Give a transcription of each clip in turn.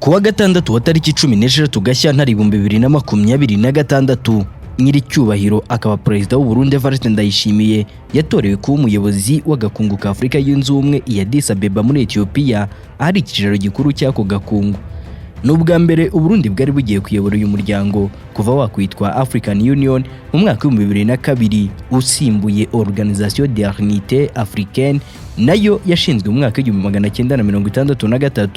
Ku wa gatandatu wa tariki 16 Gashyantare 2026, nyiricyubahiro akaba Perezida w'u Burundi Evariste Ndayishimiye yatorewe kuba umuyobozi w'agakungu ka Afurika Yunze Ubumwe i Addis Abeba muri Ethiopia, ahari icyicaro gikuru cy'ako gakungu. Ni ubwa mbere u Burundi bwari bugiye kuyobora uyu muryango kuva wakwitwa African Union mu mwaka wa 2002, usimbuye Organisation de l'Unité Africaine nayo yashinzwe mu mwaka wa 1963.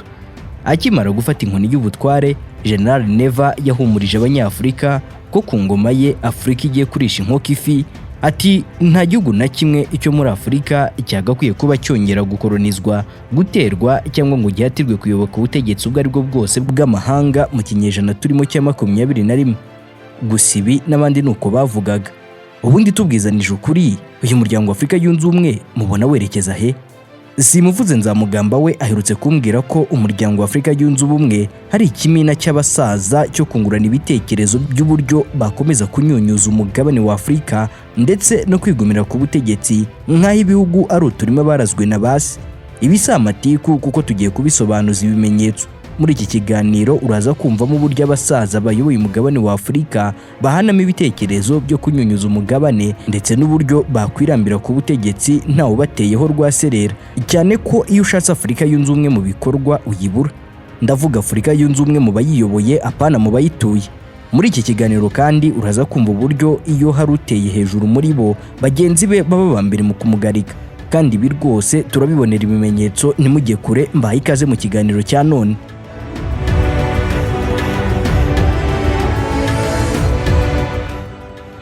Akimara gufata inkoni y'ubutware, General Neva yahumurije Abanyafurika ko ku ngoma ye Afurika igiye kurisha inkoko ifi. Ati: "Nta gihugu na kimwe icyo muri Afurika cyagakwiye kuba cyongera gukoronizwa, guterwa cyangwa ngo gihatirwe kuyoboka ubutegetsi ubwo aribwo bwose bw'amahanga mu kinyejana turimo cya 21." Gusa ibi n'abandi ni uko bavugaga. Ubundi tubwizanije ukuri, uyu muryango wa Afurika Yunze Ubumwe mubona werekeza he? Simuvuze Nzamugamba we aherutse kumbwira ko umuryango wa Afurika Yunze Ubumwe hari ikimina cy'abasaza cyo kungurana ibitekerezo by'uburyo bakomeza kunyunyuza umugabane wa Afurika ndetse no kwigumira ku butegetsi nk'aho ibihugu ari uturima barazwe na basi. Ibi si amatiku kuko tugiye kubisobanuza ibimenyetso. Muri iki kiganiro uraza kumvamo uburyo abasaza bayoboye umugabane wa Afurika bahanamo ibitekerezo byo kunyunyuza umugabane, ndetse n'uburyo bakwirambira ku butegetsi ntawe ubateyeho rwaserera, cyane ko iyo ushatse Afurika Yunze Ubumwe mu bikorwa uyibura. Ndavuga Afurika Yunze Ubumwe mu bayiyoboye, apana mu bayituye. Muri iki kiganiro kandi uraza kumva uburyo iyo hari uteye hejuru muri bo, bagenzi be baba ba mbere mu kumugarika, kandi ibi rwose turabibonera ibimenyetso. Ntimujye kure, mbahaye ikaze mu kiganiro cya none.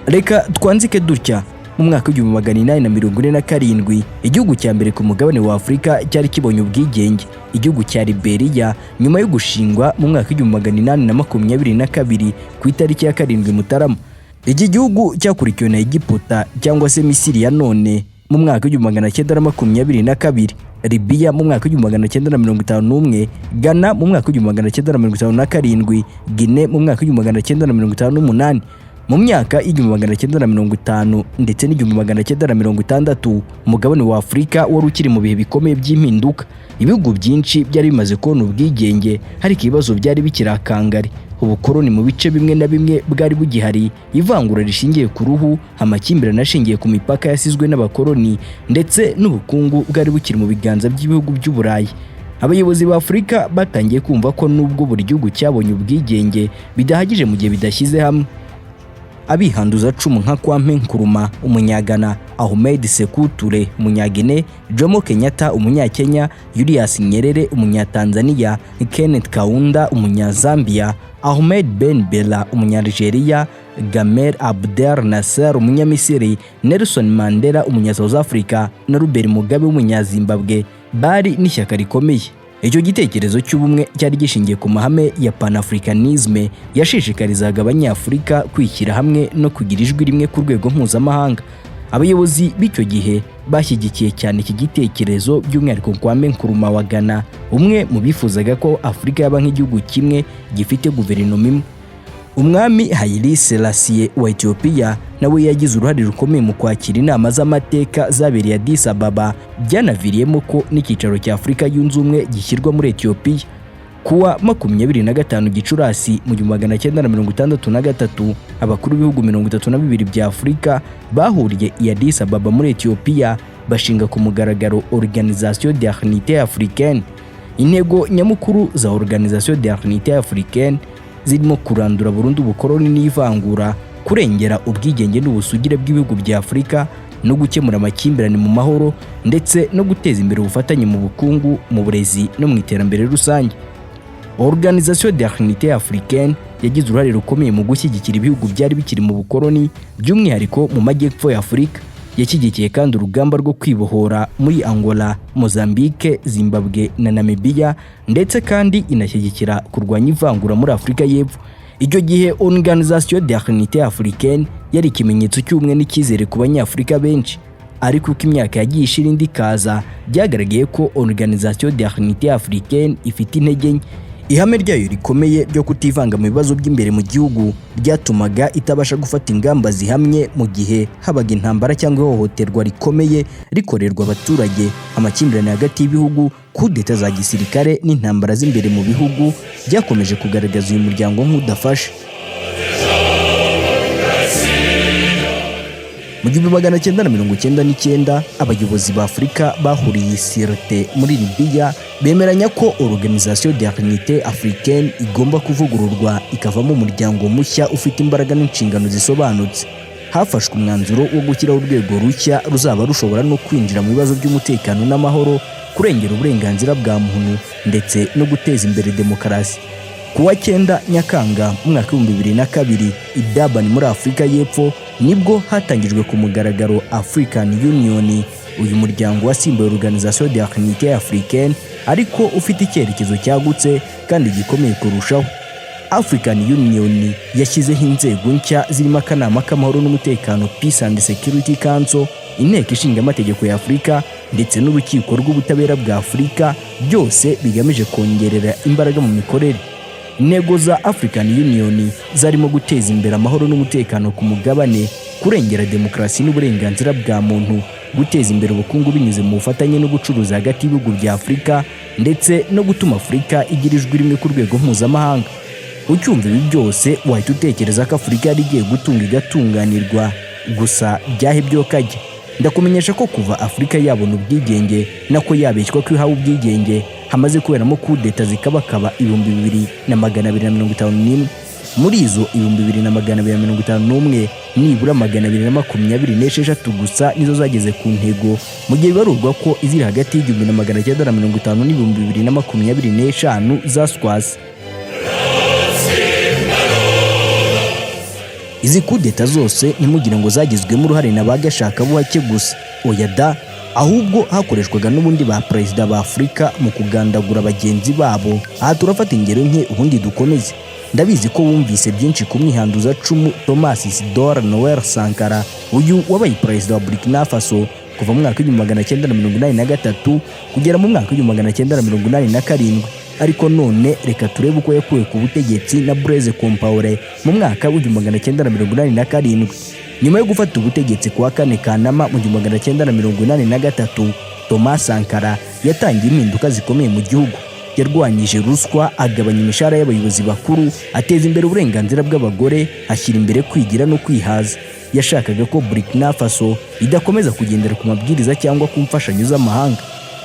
Reka twanzike dutya: mu mwaka wa 1847, igihugu cya mbere ku mugabane wa Afurika cyari kibonye ubwigenge, igihugu cya Liberia, nyuma yo gushingwa mu mwaka wa 1822 ku itariki ya 7 Mutarama. Iki gihugu cyakurikiwe na Egiputa cyangwa se Misiri ya none mu mwaka wa 1922, Libya mu mwaka wa 1951, Ghana mu mwaka wa 1957, Guinea mu mwaka wa 1958. Mu myaka y'1950 ndetse n'1960, umugabane wa Afurika wari ukiri mu bihe bikomeye by'impinduka. Ibihugu byinshi byari bimaze kubona ubwigenge, ariko ibibazo byari bikiri akangari. Ubukoroni mu bice bimwe na bimwe bwari bugihari, ivangura rishingiye ku ruhu, amakimbirane ashingiye ku mipaka yasizwe n'abakoroni, ndetse n'ubukungu bwari bukiri mu biganza by'ibihugu by'Uburayi. Abayobozi ba Afurika batangiye kumva ko nubwo buri gihugu cyabonye ubwigenge, bidahagije mu gihe bidashyize hamwe. Abihanduza cumu nka Kwame Nkrumah Umunyagana, Ahmed Sékou Touré Umunyagine, Jomo Kenyatta Umunyakenya, Julius Nyerere Umunyatanzania, Kenneth Kaunda Umunyazambia, Ahmed Ben Bella Umunyalgeria, Gamal Abdel Nasser Umunyamisiri, Nelson Mandela Umunya South Africa na Robert Mugabe w'Umunyazimbabwe bari n'ishyaka rikomeye. Icyo gitekerezo cy'ubumwe cyari gishingiye ku mahame ya Panafricanisme yashishikarizaga Abanyafurika kwishyira hamwe no kugira ijwi rimwe ku rwego mpuzamahanga. Abayobozi b'icyo gihe bashyigikiye cyane iki gitekerezo, by'umwihariko Kwame Nkrumah wa Ghana, umwe mu bifuzaga ko Afurika yaba nk'igihugu kimwe gifite guverinoma imwe. Umwami Haile Selassie wa Ethiopia nawe yagize uruhare rukomeye mu kwakira inama z'amateka zabereye Addis Ababa, byanaviriyemo ko n'icyicaro cya Afurika Yunze Ubumwe gishyirwa muri Ethiopia. Kuwa 25 Gicurasi mu 1963, abakuru b'ibihugu 32 bya Afurika bahuriye i Addis Ababa muri Ethiopia, bashinga ku mugaragaro Organisation de l'Unité Africaine. Intego nyamukuru za Organisation de l'Unité Africaine zirimo kurandura burundu ubukoloni n'ivangura, kurengera ubwigenge n'ubusugire bw'ibihugu bya Afurika, no gukemura amakimbirane mu mahoro, ndetse no guteza imbere ubufatanye mu bukungu, mu burezi no mu iterambere rusange. Organisation de l'Unité Africaine yagize uruhare rukomeye mu gushyigikira ibihugu byari bikiri mu bukoloni, by'umwihariko mu majyepfo ya Afurika. Yashyigikiye kandi urugamba rwo kwibohora muri Angola, Mozambique, Zimbabwe na Namibia, ndetse kandi inashyigikira kurwanya ivangura muri Afurika y'Epfo. Icyo gihe Organisation de l'Unité Africaine yari ikimenyetso cy'ubumwe n'icyizere ku Banyafurika benshi. Ariko uko imyaka yagiye ishira indi ikaza, byagaragaye ko Organisation de l'Unité Africaine ifite intege nke. Ihame ryayo rikomeye ryo kutivanga mu bibazo by'imbere mu gihugu ryatumaga itabasha gufata ingamba zihamye mu gihe habaga intambara cyangwa ihohoterwa rikomeye rikorerwa abaturage, amakimbirane hagati y'ibihugu, kudeta za gisirikare n'intambara z'imbere mu bihugu byakomeje kugaragaza uyu muryango nk'udafashe. Mu 1999, abayobozi ba Afurika bahuriye i Sirte muri Libya bemeranya ko Organisation de l'Unité Africaine igomba kuvugururwa ikavamo umuryango mushya ufite imbaraga n'inshingano zisobanutse. Hafashwe umwanzuro wo gushyiraho urwego rushya ruzaba rushobora no kwinjira mu bibazo by'umutekano n'amahoro, kurengera uburenganzira bwa muntu ndetse no guteza imbere demokarasi. Ku wa 9 Nyakanga mu mwaka 2002 i Durban muri Afurika y'Epfo nibwo hatangijwe ku mugaragaro African Union. Uyu muryango wasimbuye Organisation de l'Unité Africaine ariko ufite icyerekezo cyagutse kandi gikomeye kurushaho. African Union yashyizeho inzego nshya zirimo akanama k'amahoro n'umutekano, Peace and Security Council, inteko ishinga amategeko ya Afurika ndetse n'urukiko rw'ubutabera bwa Afurika, byose bigamije kongerera imbaraga mu mikorere. Intego za African Union zarimo guteza imbere amahoro n'umutekano ku mugabane, kurengera demokarasi n'uburenganzira bwa muntu, guteza imbere ubukungu binyuze mu bufatanye n'ubucuruzi hagati y'ibihugu bya Afurika ndetse no gutuma Afurika igira ijwi rimwe ku rwego mpuzamahanga. Ucyumva ibi byose wahita utekereza ko Afurika yari igiye gutunga igatunganirwa, gusa byahe byo kajya. Ndakumenyesha ko kuva Afurika yabona ubwigenge, nako yabeshywa ko ihawe ubwigenge, hamaze kuberamo kudeta zikabakaba 2251. Muri izo 2251, nibura 226 gusa nizo zageze ku ntego, mu gihe bibarurwa ko iziri hagati y'1950 n'2025 zaswase. Izi kudeta zose ntimugire ngo zagizwemo uruhare na ba gashakabuhake gusa, oya da, ahubwo hakoreshwaga n'ubundi ba perezida ba Afurika mu kugandagura bagenzi babo. Aha turafata ingero nke ubundi dukomeze. Ndabizi ko wumvise byinshi ku mwihanduzacumu Thomas Isidore Noel Sankara. Uyu wabaye perezida wa Burkina Faso kuva mu mwaka 1983 kugera mu mwaka 1987. Ariko none reka turebe uko yakuwe ku butegetsi na Blaise Compaoré mu mwaka 1987. Nyuma yo gufata ubutegetsi kuwa 4 Kanama mu 1983, Thomas Sankara yatangiye impinduka zikomeye mu gihugu. Yarwanyije ruswa, agabanya imishahara y'abayobozi bakuru, ateza imbere uburenganzira bw'abagore, ashyira imbere kwigira no kwihaza. Yashakaga ko Burkina Faso idakomeza kugendera ku mabwiriza cyangwa ku mfashanyo z'amahanga.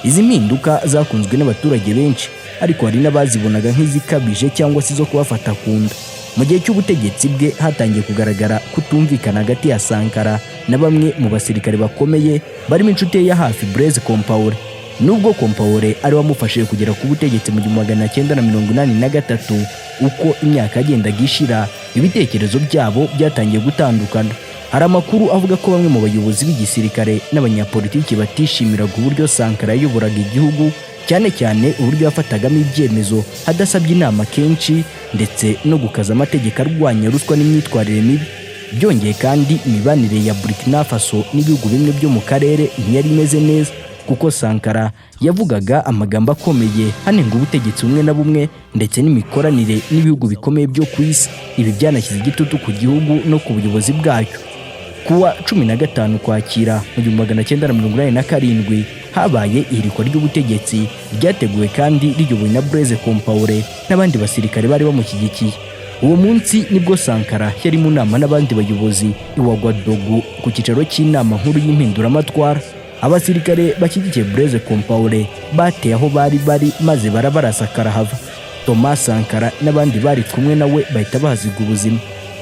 Izi mpinduka zakunzwe n'abaturage benshi, ariko hari n'abazibonaga nk'izikabije cyangwa se izo kubafata ku nda. Mu gihe cy'ubutegetsi bwe hatangiye kugaragara kutumvikana hagati ya Sankara na bamwe mu basirikare bakomeye barimo inshuti ye ya hafi Blaise Compaoré. Nubwo Compaoré ari wamufashije kugera ku butegetsi mu 1983, uko imyaka yagendaga ishira ibitekerezo byabo byatangiye gutandukana. Hari amakuru avuga ko bamwe mu bayobozi b'igisirikare n'abanyapolitiki batishimiraga uburyo Sankara yayoboraga igihugu, cyane cyane uburyo yafatagamo ibyemezo adasabye inama kenshi ndetse no gukaza amategeko arwanya ruswa n'imyitwarire mibi. Byongeye kandi, imibanire ya Burkina Faso n'ibihugu bimwe byo mu karere ntiyari imeze neza, kuko Sankara yavugaga amagambo akomeye hanenga ubutegetsi bumwe na bumwe ndetse n'imikoranire n'ibihugu bikomeye byo ku isi. Ibi byanashyize igitutu ku gihugu no ku buyobozi bwacyo. Kuwa 15 Ukwakira mu 1987 habaye ihirikwa ry'ubutegetsi ryateguwe kandi riyobowe na Blaise Compaoré n'abandi basirikare bari bamushyigikiye. Uwo munsi nibwo Sankara yari mu nama n'abandi bayobozi i Ouagadougou ku cyicaro cy'inama nkuru y'impinduramatwara. Abasirikare bashyigikiye Blaise Compaoré bateye aho bari bari maze barabarasa karahava. Thomas Sankara n'abandi bari kumwe nawe bahita bahaziga ubuzima.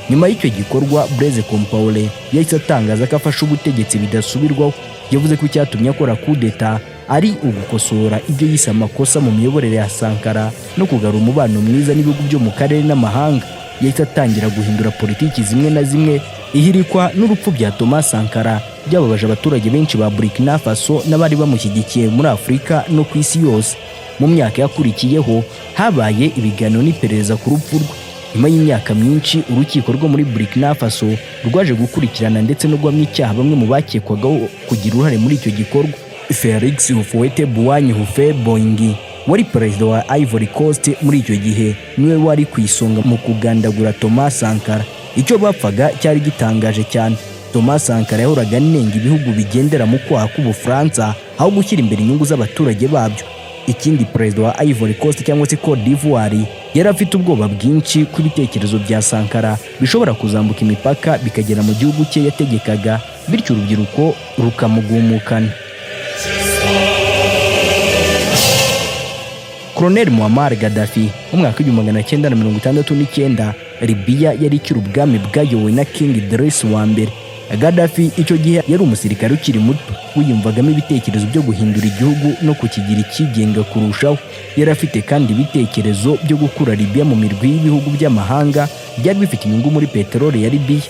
Nyuma y'icyo gikorwa, Blaise Compaoré yahise atangaza ko afashe ubutegetsi bidasubirwaho. Yavuze ko icyatumye akora kudeta ari ugukosora ibyo yise amakosa mu miyoborere ya Sankara no kugarura umubano mwiza n'ibihugu byo mu karere n'amahanga. Yahise atangira guhindura politiki zimwe na zimwe. Ihirikwa n'urupfu bya Thomas Sankara byababaje abaturage benshi ba Burkina Faso n'abari bamushyigikiye muri Afurika no ku isi yose. Mu myaka yakurikiyeho habaye ibiganiro n'iperereza ku rupfu rwe. Nyuma y'imyaka myinshi, urukiko rwo muri Burkina Faso rwaje gukurikirana ndetse no guhamya icyaha bamwe mu bakekwagaho kugira uruhare muri icyo gikorwa. Felix Houphouët-Boigny Houphouët-Boigny Wari perezida wa Ivory Coast muri icyo gihe, niwe wari ku isonga mu kugandagura Thomas Sankara. Icyo bapfaga cyari gitangaje cyane. Thomas Sankara yahoraga anenga ibihugu bigendera mu kwaha k'Ubufaransa aho gushyira imbere inyungu z'abaturage babyo. Ikindi, perezida wa Ivory Coast cyangwa se Cote d'Ivoire yari afite ubwoba bwinshi ko ibitekerezo bya Sankara bishobora kuzambuka imipaka bikagera mu gihugu cye yategekaga, bityo urubyiruko rukamugumukana. Colonel Muammar Gaddafi. Mu mwaka w'1969, Libya yari ikiri ubwami bwayobowe na King Idris wa mbere. Gaddafi icyo gihe yari umusirikare ukiri muto wiyumvagamo ibitekerezo byo guhindura igihugu no kukigira ikigenga kurushaho. Yari afite kandi ibitekerezo byo gukura Libya mu mirwi y'ibihugu by'amahanga byari bifite inyungu muri peteroli ya Libya.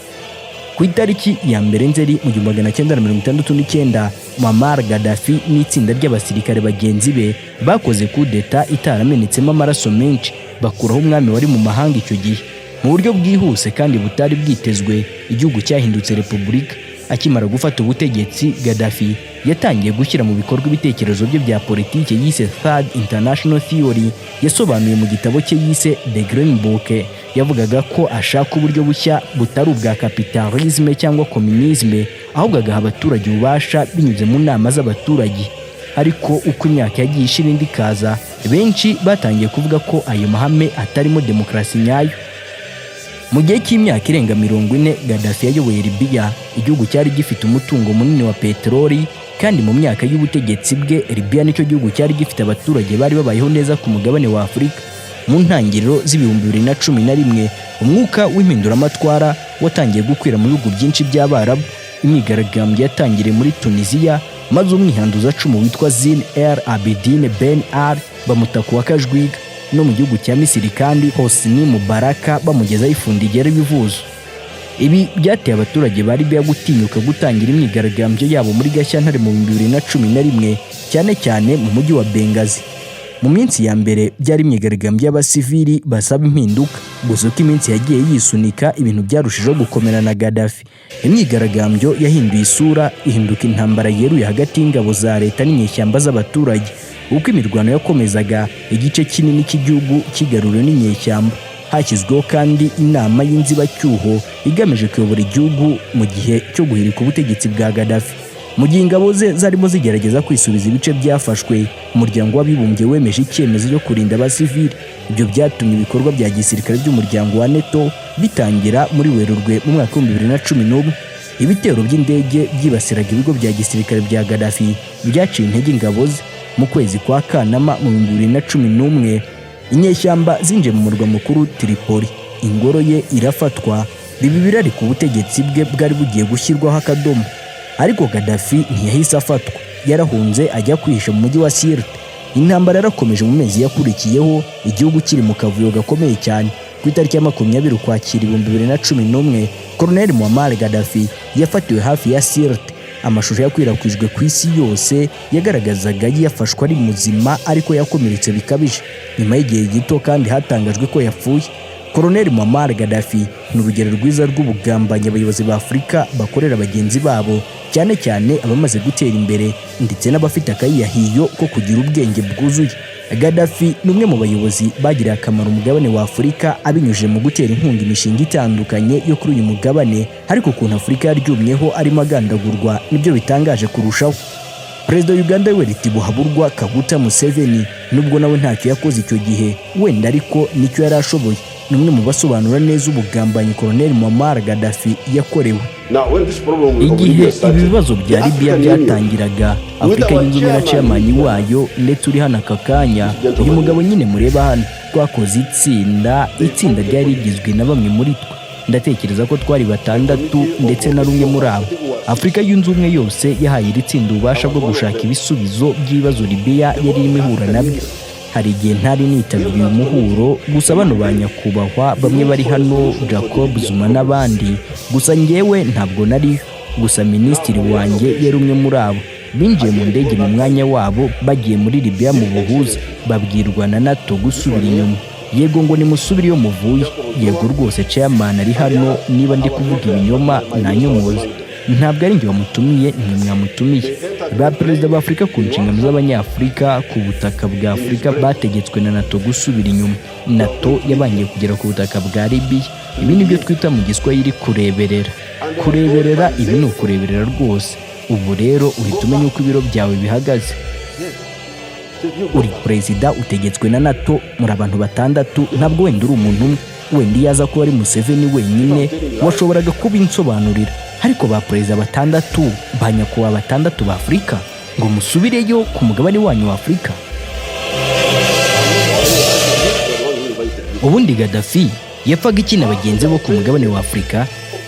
Ku itariki ya 1 Nzeri mu 1969, Muammar Gaddafi n'itsinda ry'abasirikare bagenzi be bakoze kudeta itaramenetsemo amaraso menshi, bakuraho umwami wari mu mahanga icyo gihe. Mu buryo bwihuse kandi butari bwitezwe, igihugu cyahindutse repubulika. Akimara gufata ubutegetsi, Gaddafi yatangiye gushyira mu bikorwa ibitekerezo bye bya politiki yise Third International Theory, yasobanuye mu gitabo cye yise The Green Book. Yavugaga ko ashaka uburyo bushya butari ubwa capitalisme cyangwa communisme, ahubwo agaha abaturage ububasha binyuze mu nama z'abaturage. Ariko uko imyaka yagiye ishira indi ikaza, benshi batangiye kuvuga ko ayo mahame atarimo demokarasi nyayo. Mu gihe cy'imyaka irenga 40 Gaddafi yayoboye Libya, igihugu cyari gifite umutungo munini wa peteroli, kandi mu myaka y'ubutegetsi bwe Libya nicyo gihugu cyari gifite abaturage bari babayeho neza ku mugabane wa Afurika. Mu ntangiriro z'ibihumbi 2011, umwuka w'impinduramatwara watangiye gukwira mu bihugu byinshi by'Abarabu. Imyigaragambyo yatangiriye muri Tunisia, maze umwihanduzacumu witwa Zine El Abidine Ben Ali bamuta ku wa Kajwiga. No mu gihugu cya Misiri kandi, Hosni Mubaraka bamugezaho ifundi igera ibivuzo. Ibi byateye abaturage ba Libya gutinyuka gutangira imyigaragambyo yabo muri Gashyantare mu 2011, cyane cyane mu mujyi wa Benghazi. Mu minsi ya mbere byari imyigaragambyo y'abasivili basaba impinduka, gusa uko iminsi yagiye yisunika ibintu byarushijeho gukomera na Gaddafi. Imyigaragambyo yahinduye isura, ihinduka intambara yeruye hagati y'ingabo za leta n'inyeshyamba z'abaturage. Uko imirwano yakomezaga, igice kinini cy'igihugu kigaruriwe n'inyeshyamba. Hashyizweho kandi inama y'inzibacyuho igamije kuyobora igihugu mu gihe cyo guhirika ubutegetsi bwa Gaddafi. Mu gihe ingabo ze zarimo zigerageza kwisubiza ibice byafashwe, Umuryango w'Abibumbye wemeje icyemezo cyo kurinda abasivili. Ibyo byatumye ibikorwa bya gisirikare by'umuryango wa NATO bitangira muri Werurwe mu mwaka w'2011. Ibitero by'indege byibasiraga ibigo bya gisirikare bya Gaddafi byaciye intege ingabo ze. Mu kwezi kwa Kanama mu 2011, inyeshyamba zinjiye mu murwa mukuru Tripoli, ingoro ye irafatwa, biba ibirari ku butegetsi bwe bwari bugiye gushyirwaho akadomo. Ariko Gaddafi ntiyahise afatwa, yarahunze ajya kwihisha mu mujyi wa Sirte. Intambara yarakomeje mu mezi yakurikiyeho, igihugu kiri mu kavuyo gakomeye cyane. Ku itariki ya 20 Ukwakira 2011, Colonel Muammar Gaddafi yafatiwe hafi ya Sirte. Amashusho yakwirakwijwe ku isi yose yagaragazaga yafashwe ari muzima ariko yakomeretse bikabije. Nyuma y'igihe gito kandi hatangajwe ko yapfuye. Colonel Muammar Gaddafi ni urugero rwiza rw'ubugambanyi abayobozi ba Afurika bakorera bagenzi babo, cyane cyane abamaze gutera imbere ndetse n'abafite akayiyahiyo ko kugira ubwenge bwuzuye. Gaddafi ni umwe mu bayobozi bagiriye akamaro umugabane wa Afurika abinyujije mu gutera inkunga imishinga itandukanye yo kuri uyu mugabane, ariko ukuntu Afurika yaryumyeho arimo agandagurwa nibyo bitangaje kurushaho. Perezida wa Uganda Yoweri Tibuhaburwa Kaguta Museveni, nubwo nawe ntacyo yakoze icyo gihe wenda, ariko nicyo yari ashoboye, ni umwe mu basobanura neza ubugambanyi Colonel Muammar Gaddafi yakorewe. Igihe ibi bibazo bya Libya byatangiraga, Afurika Yunze Ubumwe na chairman wayo ndetse uri hano aka kanya, uyu mugabo nyine mureba hano, twakoze itsinda, itsinda ryari rigizwe na bamwe muri twe. Ndatekereza ko twari batandatu ndetse na rumwe muri abo. Afurika Yunze Ubumwe yose yahaye iri tsinda ububasha bwo gushaka ibisubizo by'ibibazo Libya yari irimo ihura nabyo. Hari igihe ntari nitabiriye umuhuro, gusa bano ba nyakubahwa bamwe bari hano, Jacob Zuma n'abandi, gusa njyewe ntabwo nariyo. Gusa minisitiri wanjye yari umwe muri abo binjiye mu ndege mu mwanya wabo bagiye muri Libya mu buhuza, babwirwa na NATO gusubira inyuma. Yego, ngo nimusubire iyo muvuye. Yego rwose, chairman ari hano, niba ndi kuvuga ibinyoma nanyomoze. Ntabwo ari njye wamutumiye, nimwe mwamutumiye. Ba perezida ba Afurika ku nshingano z'Abanyafurika ku butaka bwa Afurika bategetswe na NATO gusubira inyuma. NATO yabangiye kugera ku butaka bwa Libiya. Ibi ni byo twita mu Giswahili kureberera. Kureberera, ibi ni ukureberera rwose. Ubu rero uhita umenya uko ibiro byawe bihagaze. Uri perezida, utegetswe na NATO, muri abantu batandatu, ntabwo wenda uri umuntu umwe. Wenda iyo aza kuba ari Museveni wenyine washoboraga kubinsobanurira, ariko ba perezida batandatu, ba nyakubahwa batandatu ba Afurika, ngo musubireyo ku mugabane wanyu wa Afurika. Ubundi Gaddafi yapfaga iki na bagenzi bo ku mugabane wa Afurika?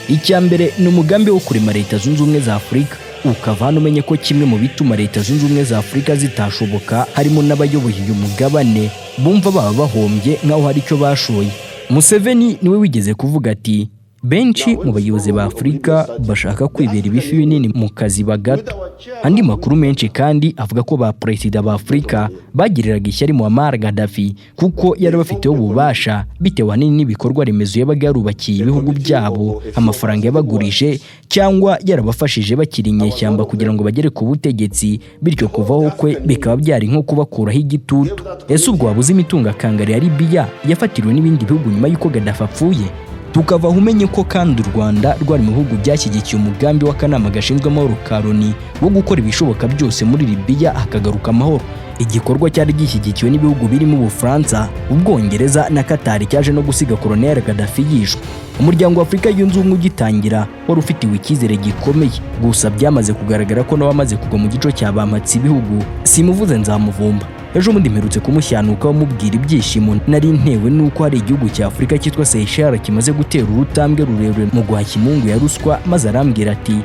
Icya mbere ni umugambi wo kurema Leta Zunze Ubumwe za Afurika. Ukava hano umenye ko kimwe mu bituma Leta Zunze Ubumwe za Afurika zitashoboka harimo n'abayoboye uyu mugabane bumva baba bahombye nk'aho hari icyo bashoye. Museveni niwe wigeze kuvuga ati: "Benshi mu bayobozi ba Afurika bashaka kwibera ibifi binini mu kaziba gato." Andi makuru menshi kandi avuga ko ba perezida ba Afurika bagiriraga ishyari Muammar Gaddafi kuko yari abafiteho ububasha, bitewe ahanini n'ibikorwa remezo yabaga yarubakiye ibihugu byabo, amafaranga yabagurije cyangwa yarabafashije bakiri inyeshyamba kugira ngo bagere ku butegetsi, bityo kuvaho kwe bikaba byari nko kubakuraho igitutu. Ese ubwo wabuze imitungo akangari ya Libiya yafatiriwe n'ibindi bihugu nyuma y'uko Gaddafi apfuye? Tukava aho umenye ko kandi u Rwanda rwari mu bihugu byashyigikiye umugambi w'akanama gashinzwe amahoro ka Loni wo gukora ibishoboka byose muri Libiya hakagaruka amahoro. Igikorwa cyari gishyigikiwe n'ibihugu birimo Ubufaransa, Ubwongereza na Qatar, cyaje no gusiga Colonel Gaddafi yishwe. Umuryango wa Afurika Yunze Ubumwe ugitangira wari ufitiwe icyizere gikomeye, gusa byamaze kugaragara ko nawe amaze kugwa mu gico cya bampatse ibihugu. Simuvuze nzamuvumba. Ejo bundi mperutse kumushyanuka mubwira ibyishimo nari ntewe nuko hari igihugu cya Afurika cyitwa Seychelles kimaze gutera urutambwe rurerure mu guhashya imungu ya ruswa, maze arambwira ati: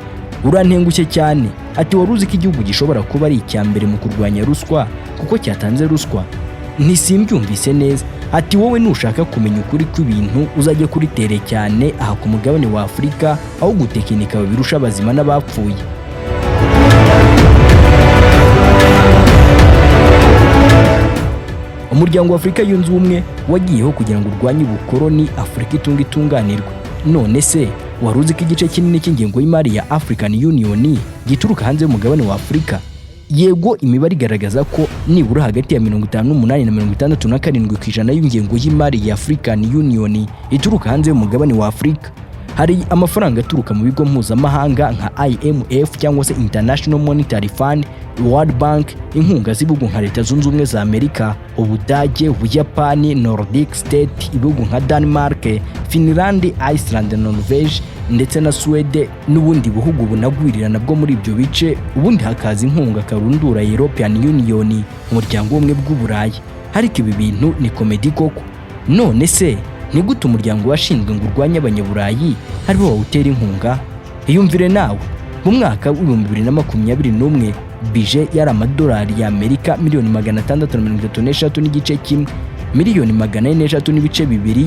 "Urantengushye cyane." Ati: "Wari uzi ko igihugu gishobora kuba ari icya mbere mu kurwanya ruswa kuko cyatanze ruswa?" Ntisimbyumvise neza. Ati: "Wowe nushaka kumenya ukuri kw'ibintu uzajye kuri terrain cyane aha ku mugabane wa Afurika, aho gutekinika babirusha abazima n'abapfuye." Umuryango wa Afurika Yunze Ubumwe wagiyeho kugira ngo urwanye ubukoloni, Afurika itunge itunganirwe. None se wari uzi ko igice kinini cy'ingengo y'imari ya African Union gituruka hanze y'umugabane wa Afurika? Yego, imibare igaragaza ko nibura hagati ya 58 na 67% y'ingengo y'imari ya African Union ituruka hanze y'umugabane wa Afurika. Hari amafaranga aturuka mu bigo mpuzamahanga nka IMF cyangwa se International Monetary Fund, World Bank, inkunga z'ibihugu nka Leta Zunze Ubumwe za Amerika, Ubudage, Ubuyapani, Nordic State, ibihugu nka Denmark, Finland, Iceland, Norvege ndetse na Suwede n'ubundi bihugu bunagwirirana bwo muri ibyo bice. Ubundi hakaza inkunga karundura European Union, umuryango w'ubumwe bw'Uburayi. Ariko ibi bintu ni comedy koko. None se ni gute umuryango washinzwe ngo urwanye Abanyaburayi aribo bawutera inkunga? Iyumvire nawe. Mu mwaka wa 2021 budget yari amadolari y'Amerika miliyoni 633.5, miliyoni 403.2,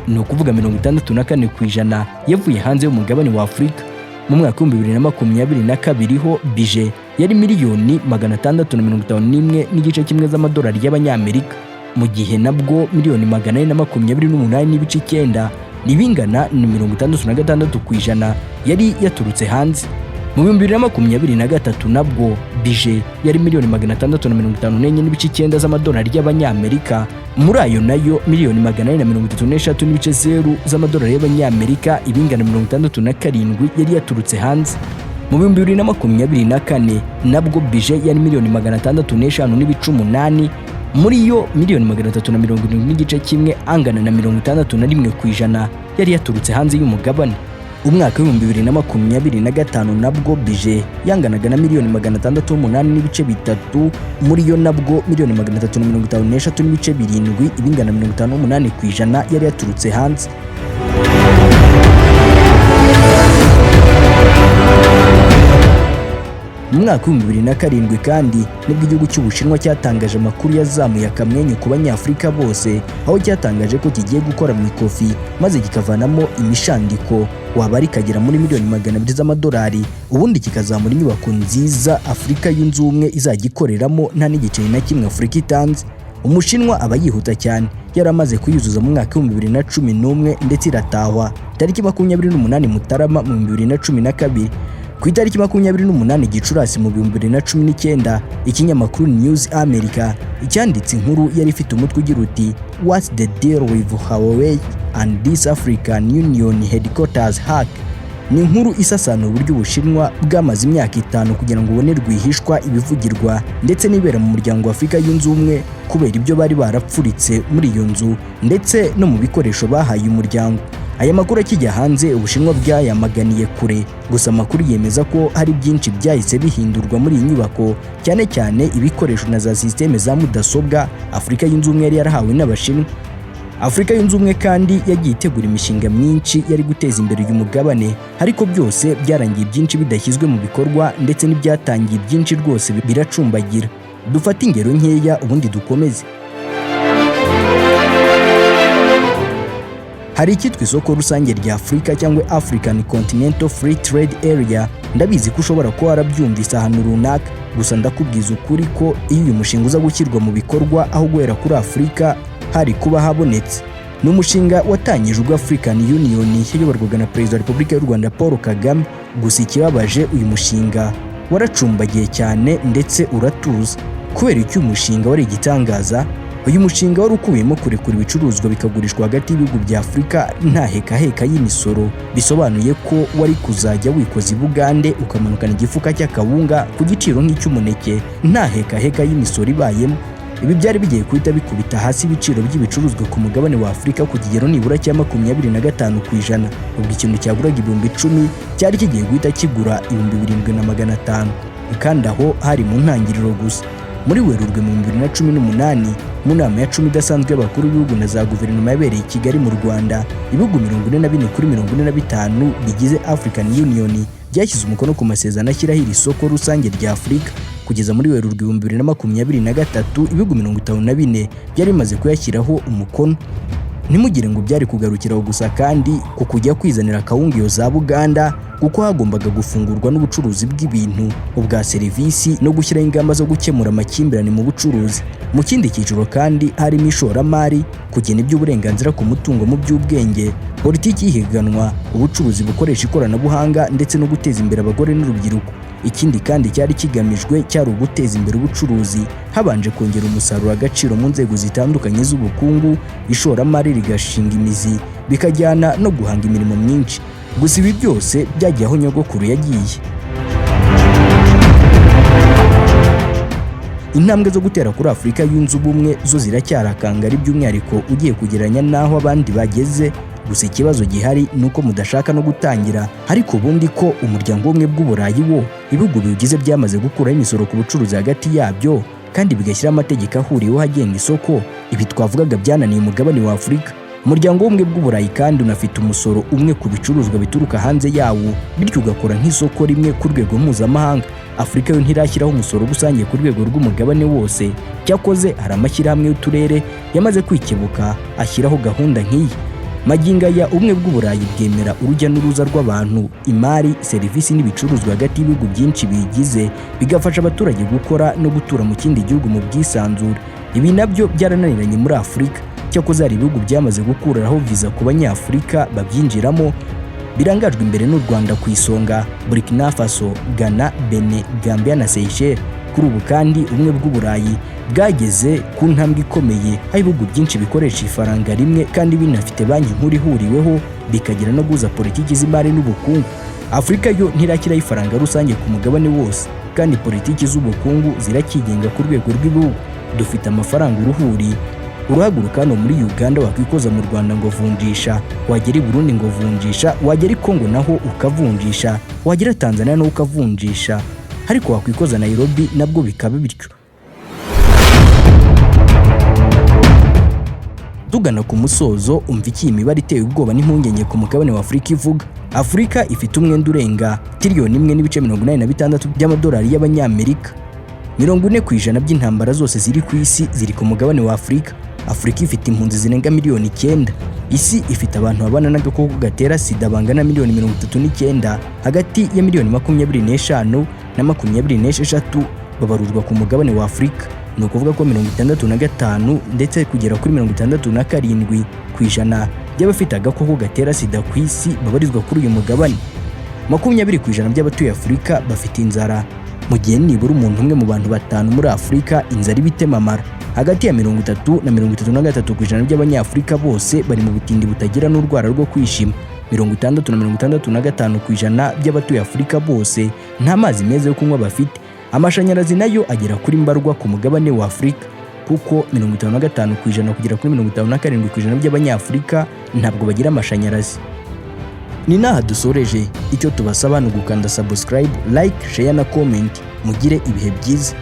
ni ukuvuga 64% yavuye hanze y'umugabane wa Afurika. Mu mwaka wa 2022 ho budget yari miliyoni 651.1 z'amadolari y'Abanyamerika, mu gihe nabwo miliyoni 428.9, nibingana na 66%, yari yaturutse hanze. Mu 2023 nabwo budget yari miliyoni 654.9 z'amadolari y'Abanyamerika. Muri ayo nayo miliyoni 433.0 z'amadolari y'Abanyamerika, ibingana 67, yari yaturutse hanze. Mu 2024 nabwo budget yari miliyoni 605.8, muri yo miliyoni 370.1 angana na 61% yari yaturutse hanze y'umugabane. Umwaka wa 2025 nabwo budget yanganaga na miliyoni 608.3, muri yo nabwo miliyoni 353.7, ibingana 58% yari yaturutse hanze. Mu mwaka wa 2007 kandi nibwo igihugu cy'Ubushinwa cyatangaje amakuru yazamuye akamwenyu ku Banyafurika bose, aho cyatangaje ko kigiye gukora mu ikofi maze kikavanamo imishandiko waba ari ikagera muri miliyoni 200 z'amadolari, ubundi kikazamura inyubako nziza Afurika Yunze Ubumwe izajya ikoreramo nta n'igiceri na kimwe Afurika itanze. Umushinwa aba yihuta cyane, yari amaze kuyuzuza mu mwaka wa 2011 ndetse iratahwa tariki 28 Mutarama mu 2012. Ku itariki 28 Gicurasi mu 2019, ikinyamakuru News America cyanditse inkuru yari ifite umutwe ugira uti: "What's the deal with Huawei and this African Union headquarters hack?" Ni inkuru isasanura uburyo Ubushinwa bwamaze imyaka 5 kugira ngo bubone rwihishwa ibivugirwa ndetse n'ibera mu muryango wa Afurika Yunze Ubumwe, kubera ibyo bari barapfuritse muri iyo nzu ndetse no mu bikoresho bahaye umuryango. Aya makuru akijya hanze, Ubushinwa bwayamaganiye kure. Gusa amakuru yemeza ko hari byinshi byahise bihindurwa muri iyi nyubako, cyane cyane ibikoresho na za sisiteme za mudasobwa Afurika Yunze Ubumwe yari yarahawe n'Abashinwa. Afurika Yunze Ubumwe kandi yagiye itegura imishinga myinshi yari guteza imbere uyu mugabane, ariko byose byarangiye byinshi bidashyizwe mu bikorwa, ndetse n'ibyatangiye byinshi rwose biracumbagira. Dufate ingero nkeya ubundi dukomeze. Hari icyitwa isoko rusange rya Afurika cyangwa African Continental Free Trade Area. Ndabizi ko ushobora kuba warabyumvise ahantu runaka, gusa ndakubwiza ukuri ko iyo uyu mushinga uza gushyirwa mu bikorwa, aho guhera kuri Afurika hari kuba habonetse. Ni umushinga watangijwe ubwo African Union yayoborwaga na Perezida wa Repubulika y'u Rwanda Paul Kagame. Gusa ikibabaje, uyu mushinga waracumbagiye cyane ndetse uratuza. Kubera icyo uyu mushinga wari igitangaza, uyu mushinga wari ukubiyemo kurekura ibicuruzwa bikagurishwa hagati y'ibihugu bya Afurika nta hekaheka y'imisoro. Bisobanuye ko wari kuzajya wikoza i Bugande ukamanukana igifuka cy'akawunga ku giciro nk'icy'umuneke, nta hekaheka y'imisoro ibayemo. Ibi byari bigiye guhita bikubita hasi ibiciro by'ibicuruzwa ku mugabane wa Afurika ku kigero nibura cya 25%. Ubwo ikintu cyaguraga 10,000 cyari kigiye guhita kigura 7,500, kandi aho hari mu ntangiriro gusa. Muri Werurwe mu 2018, mu nama ya 10 idasanzwe y'abakuru b'ibihugu na za guverinoma yabereye i Kigali mu Rwanda, ibihugu 44 kuri 45 bigize African Union byashyize umukono ku masezerano ashyiraho iri soko rusange rya Afurika. Kugeza muri Werurwe 2023, ibihugu 54 byari bimaze kuyashyiraho umukono. Ntimugire ngo byari kugarukiraho gusa kandi ku kujya kwizanira akawunga iyo za Buganda, kuko hagombaga gufungurwa n'ubucuruzi bw'ibintu, ubwa serivisi no gushyiraho ingamba zo gukemura amakimbirane mu bucuruzi. Mu kindi cyiciro kandi harimo ishoramari, kugena iby'uburenganzira ku mutungo mu by'ubwenge, politiki y'ihiganwa, ubucuruzi bukoresha ikoranabuhanga ndetse no guteza imbere abagore n'urubyiruko. Ikindi kandi cyari kigamijwe cyari uguteza imbere ubucuruzi habanje kongera umusaruro agaciro mu nzego zitandukanye z'ubukungu, ishoramari rigashinga imizi, bikajyana no guhanga imirimo myinshi. Gusa ibi byose byagiye aho nyogokuru yagiye. Intambwe zo gutera kuri Afurika Yunze Ubumwe zo ziracyari akangari, by'umwihariko ugiye kugereranya n'aho abandi bageze. Gusa ikibazo gihari ni uko mudashaka no gutangira. Ariko ubundi ko umuryango w'Ubumwe bw'Uburayi wo ibihugu biwugize byamaze gukuraho imisoro ku bucuruzi hagati yabyo, kandi bigashyiraho amategeko ahuriweho agenga isoko, ibi twavugaga byananiye umugabane wa Afurika. Umuryango w'Ubumwe bw'Uburayi kandi unafite umusoro umwe ku bicuruzwa bituruka hanze yawo, bityo ugakora nk'isoko rimwe ku rwego mpuzamahanga. Afurika yo ntirashyiraho umusoro rusange ku rwego rw'umugabane wose. Cyakoze hari amashyirahamwe y'uturere yamaze kwikebuka ashyiraho gahunda nk'iyi. Magingo aya, Ubumwe bw'Uburayi bwemera urujya n'uruza rw'abantu, imari, serivisi n'ibicuruzwa hagati y'ibihugu byinshi biyigize, bigafasha abaturage gukora no gutura mu kindi gihugu mu bwisanzure. Ibi nabyo byarananiranye muri Afurika. Cyakoze hari ibihugu byamaze gukuraho viza ku Banyafurika babyinjiramo, birangajwe imbere n'u Rwanda ku isonga, Burkina Faso, Ghana, Benin, Gambia na Seychelles. Kuri ubu kandi Ubumwe bw'Uburayi bwageze ku ntambwe ikomeye, aho ibihugu byinshi bikoresha ifaranga rimwe kandi binafite banki nkuru ihuriweho, bikagira no guhuza politiki z'imari n'ubukungu. Afurika yo ntirakiraho ifaranga rusange ku mugabane wose, kandi politiki z'ubukungu ziracyigenga ku rwego rw'ibihugu. Dufite amafaranga uruhuri. Uruhaguruka hano muri Uganda wakwikoza mu Rwanda ngo vunjisha, wagera i Burundi ngo vunjisha, wagera i Kongo naho ukavunjisha, wagera Tanzania naho ukavunjisha, ariko wakwikoza Nairobi nabwo bikaba bityo. Tugana ku musozo, umva iki imibare iteye ubwoba n'impungenge ku mugabane wa Afurika ivuga. Afurika ifite umwenda urenga tiriyoni 1.86 by'amadolari y'Abanyamerika. 40% by'intambara zose ziri ku isi ziri ku mugabane wa Afurika. Afurika ifite impunzi zirenga miliyoni 9. Isi ifite abantu babana n'agakoko gatera sida bangana miliyoni 39, hagati ya miliyoni 25 na 26 babarurwa ku mugabane wa Afurika. Ni ukuvuga ko 65 ndetse kugera kuri 67% by'abafite agakoko gatera sida ku isi babarizwa kuri uyu mugabane. 20% by'abatuye Afurika bafite inzara, mu gihe nibura umuntu umwe mu bantu batanu muri Afurika inzara iba itemamara. Hagati ya 30 na 33% by'Abanyafurika bose bari mu butindi butagira n'urwara rwo kwishima. 60 na 65% by'abatuye Afurika bose nta mazi meza yo kunywa bafite. Amashanyarazi nayo agera kuri mbarwa ku mugabane wa Afurika, kuko 55% kugera kuri 57% by'Abanyafurika ntabwo bagira amashanyarazi. Ni n'aha dusoreje. Icyo tubasaba ni ugukanda subscribe, like, share na comment. Mugire ibihe byiza.